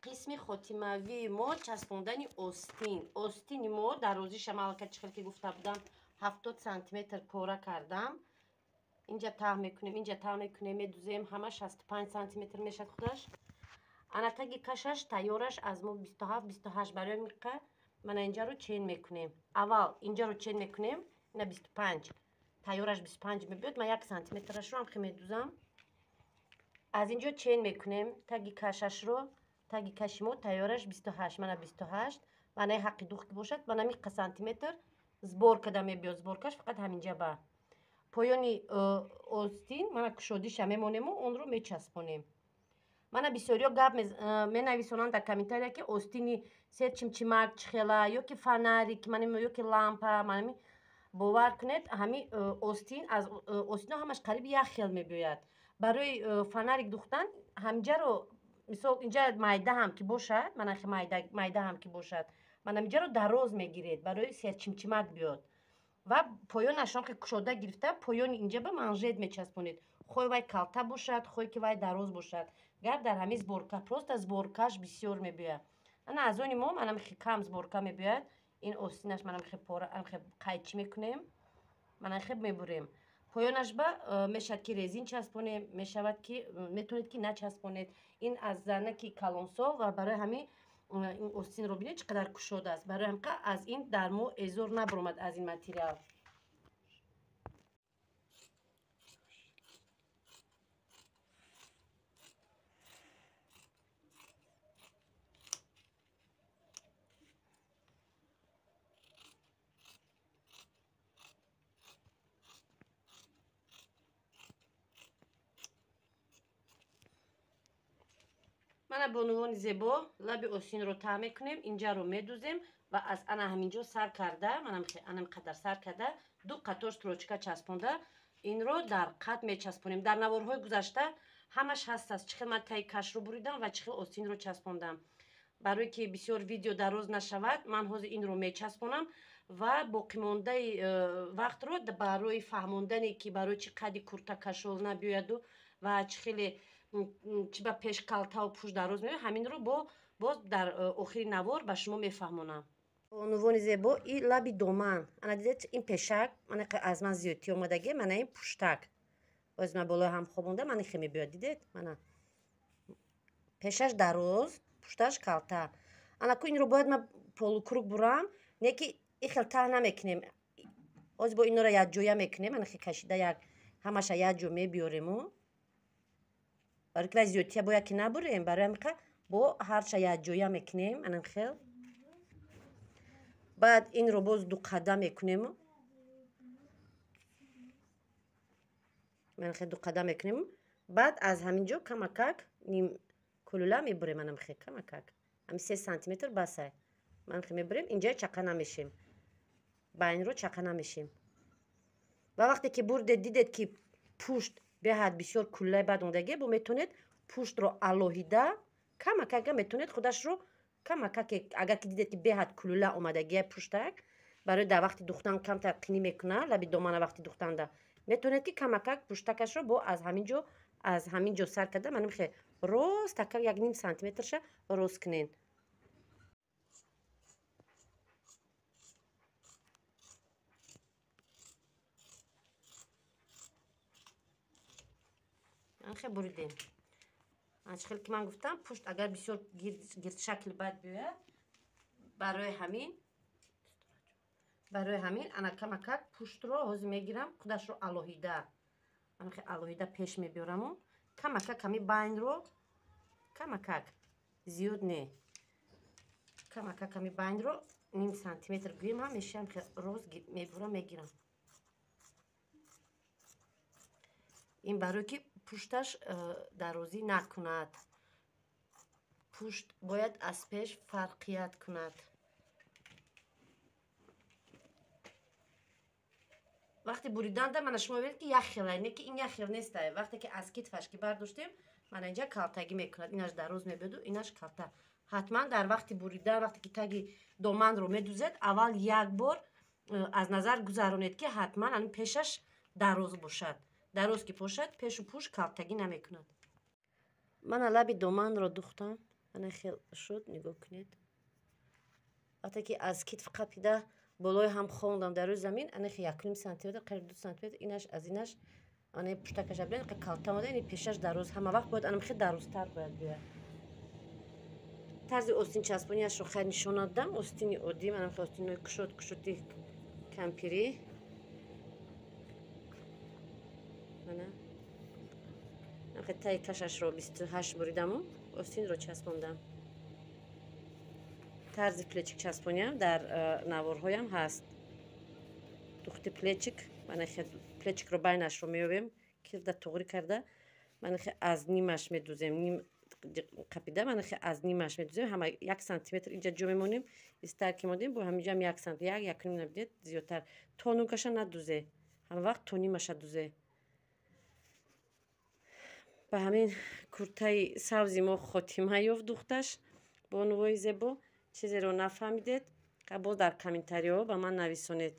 Қисми хотимавии мо часпондани остин. Остини мо дарозиша малака чӣ хел ки гуфта будам 70 сантиметр пора кардам. Инҷа таҳ мекунем, инҷа таҳ мекунем, медузем, ҳама 65 сантиметр мешад худаш. Ана таги кашаш тайёраш аз мо 27-28 барои миқа мана инҷаро чен мекунем. Аввал инҷаро чен мекунем, ина 25. Тайёраш 25 мебиёд, ман 1 сантиметрашро ҳам хе медузам. Аз инҷо чен мекунем таги кашашро. Таги каши мо тайёраш 28, мана 28, манаи ҳаққи дух ки бошад, мана миқа сантиметр сбор када мебиёд, сборкаш фақат ҳаминҷа ба поёни остин мана кушодиша мемонему онро мечаспонем. Мана бисёриё гап менависонанд дар комментария ки остини серчимчимак чӣ хела, ё ки фонарик, ё ки лампа, манами бовар кунед, ҳами остин аз остино ҳамаш қариб як хел мебиёяд. Барои фонарик духтан ҳаминҷаро мисол инҷа майда ҳам ки бошад, мана хе майда ҳам ки бошад, мана инҷаро дароз мегиред барои серчимчимак биёд. Ва поёнашон ки кушода гирифта, поёни инҷа ба манжет мечаспонед. Хой вай калта бошад, хой ки вай дароз бошад. Гап дар ҳамин сборка, просто сборкаш бисёр мебиёяд. Ана аз они мо манам хе кам сборка мебиёяд. Ин остинаш манам хе пора, хе қайчи мекунем, манам хе мебурем. Поёнаш ба мешавад ки резин часпонем, мешавад ки метавонед ки начаспонед. Ин аз занаки калонсол ва барои ҳамин ин остинро бинед чӣ қадар кушод аст. Барои ҳамин аз ин дар мо эзор набаромад аз ин материал. Мана бонувони зебо лаби остинро таҳ мекунем, инҷаро медузем ва аз ана ҳаминҷо сар карда, анам қадар сар карда, ду қатор строчка часпонда, инро дар қат мечаспонем. Дар наворҳои гузашта ҳамаш ҳаст аст, чӣ хел ман таи кашро буридам ва чӣ хел остинро часпондам. Барое ки бисёр видео дароз нашавад, ман ҳозир инро мечаспонам ва боқимондаи вақтро барои фаҳмондане ки барои чӣ қади курта кашол набиёяду ва чӣ хеле чӣ ба пеш калтаву пушт дароз меояд, ҳаминро боз дар охири навор ба шумо мефаҳмонам. Бонувони зебо, и лаби доман. Ана дидед ин пешак, мана аз ман зиёдтӣ омадаги, мана ин пуштак. Боз ман болои ҳам хобонда, мана хе мебиёд, дидед? Мана пешаш дароз, пушташ калта. Ана ку инро бояд ман полукруг бурам, не ки ин хел таҳ намекунем. Оз бо инора якҷоя мекунем, ана хе кашида як ҳамаша якҷо мебиёрему. Барои ки вай зиёдтия бояд ки набурем, барои ҳамин бо ҳарча якҷоя мекунем, анам хел. Баъд инро боз ду қадам мекунем. Ман хел ду қадам мекунем. Баъд аз ҳамин ҷо камакак ним кулула мебурем, анам хел камакак. Ҳамин 3 сантиметр басай. Ман хел мебурем, инҷа чақа намешем. Байнро чақа намешем. Ва вақте ки бурдед, дидед ки пушт беҳад бисёр куллаи бад омадагӣ, бо метавонед пуштро алоҳида камакак метавонед худашро камакак, агар ки дидед ки беҳад кулула омадагия пуштак, барои дар вақти духтан камтар қинӣ мекунад, лаби домана вақти духтанда, метавонед ки камакак пуштакашро бо аз ҳамин ҷо сар карда, манам хе рост така як ним сантиметрша рост кунед. Хе буридем. Чӣ хел ки ман гуфтам, пушт агар бисёр гирдшакл бад биёяд, барои ҳамин ана камакак пуштро ҳозир мегирам, худашро алоҳида, ана хе алоҳида пеш мебиёраму камакак ҳами байнро, камакак зиёд не, камакак ҳами байнро ним сантиметр гӯем ҳам мешавам хе рост мебурам, мегирам. Ин барои ки пушташ дарозӣ накунад. Пушт бояд аз пеш фарқият кунад. Вақти буриданда мана шумо бибинед ки як хел, не ки ин як хел нест. Вақте ки аз китфаш ки бардоштем, мана инҷа калтагӣ мекунад. Инаш дароз мебиёду, инаш калта. Ҳатман дар вақти буридан, вақте ки таги доманро медузед, аввал як бор аз назар гузаронед ки ҳатман ан пешаш дароз бошад. Дароз ки бошад, пешу пушт калтагӣ намекунад. Мана лаби доманро духтам. Ана хел шуд, нигоҳ кунед. Вақте ки аз китф қапида болои ҳам хондам дар рӯи замин, ана хел 1,5 сантиметр, қариб 2 сантиметр инаш аз инаш, ана пуштакаша бинед, калта омада, ини пешаш дароз. Ҳама вақт бояд анам хел дарозтар бояд биёяд. Тарзи остин часпониашро хайр нишон додам. Остини оддӣ, манам хел остинои кушод, кушоди кампирӣ. Мана таи кашашро 28 буридаму остинро часпондам. Тарзи плечик часпониам дар наворҳоям ҳаст. Духти плечик, мана плечикро байнашро меёбем, кирда туғрӣ карда, мана аз нимаш медузем, ним қапида, мана аз нимаш медузем, ҳама 1 сантиметр инҷа ҷо мемонем, истар ки мондем, бо ҳаминҷам 1 сант, 1, 1,5 набидед зиёдтар. То нукаша надузе, ҳама вақт то нимаша дузе. Ба ҳамин куртаи сабзи мо хотима ёфт духташ. Бонувои зебо, чизеро нафаҳмидед, боз дар комментариҳо ба ман нависонед.